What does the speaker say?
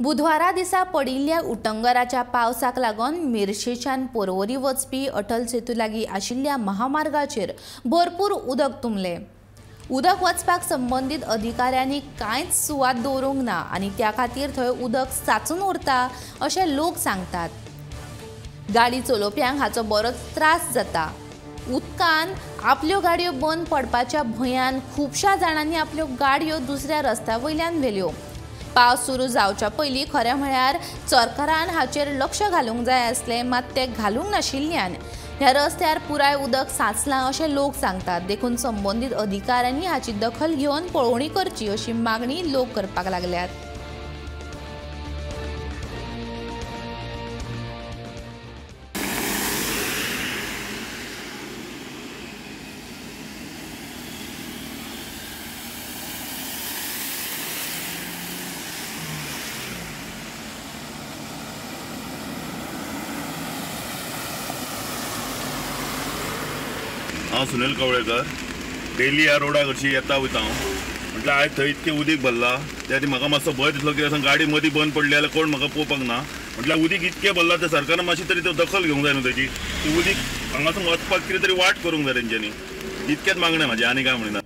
बुधवारा दिसा पडिल्ल्या उटंगराच्या पावसाक लागून मिरशेच्यान पोरवरी वचपी अटल सेतू लागीं आशिल्ल्या महामार्गाचेर भरपूर उदक तुंबलें। उदक वचपाक संबंदीत अधिकाऱ्यांनी कांयच सुवात दवरूंक ना आनी त्या खातीर थंय उदक सांचून उरता अशें लोक सांगतात। गाडी चलोवप्यांक हाचो बरोच त्रास जाता। उदकान आपल्यो गाडयो बंद पडपाच्या भंयान खुबश्या जाणांनी आपल्यो गाडयो दुसऱ्या रस्त्या वयल्यान व्हेल्यो। पावस सुरू जावच्या पयलीं खरें म्हळ्यार सरकारान हाचेर लक्ष घालूंक जाय आसलें, मात तें घालूंक नाशिल्ल्यान ह्या रस्त्यार पुराय उदक सांचलां अशें लोक सांगतात। देखून संबंदीत अधिकाऱ्यांनी हाची दखल घेवन पळोवणी करची अशी मागणी लोक करपाक लागल्यात। हांव सुनील कवळेकर, डेली ह्या रोडा कशी येता वयता हांव। म्हटल्यार आयज थंय इतकें उदीक भरलां त्या खातीर म्हाका मातसो भंय दिसलो की गाडी मदीं बंद पडली जाल्यार कोण म्हाका पळोवपाक ना। म्हटल्यार उदीक इतकें भरलां तें सरकारान मातशी तरी तो दखल घेवंक जाय न्हू तेजी। ती उदीक हांगासून वचपाक कितें तरी वाट करूंक जाय तेंच्यांनी। इतकेंच मागणें म्हाजें, आनी काय म्हणिना।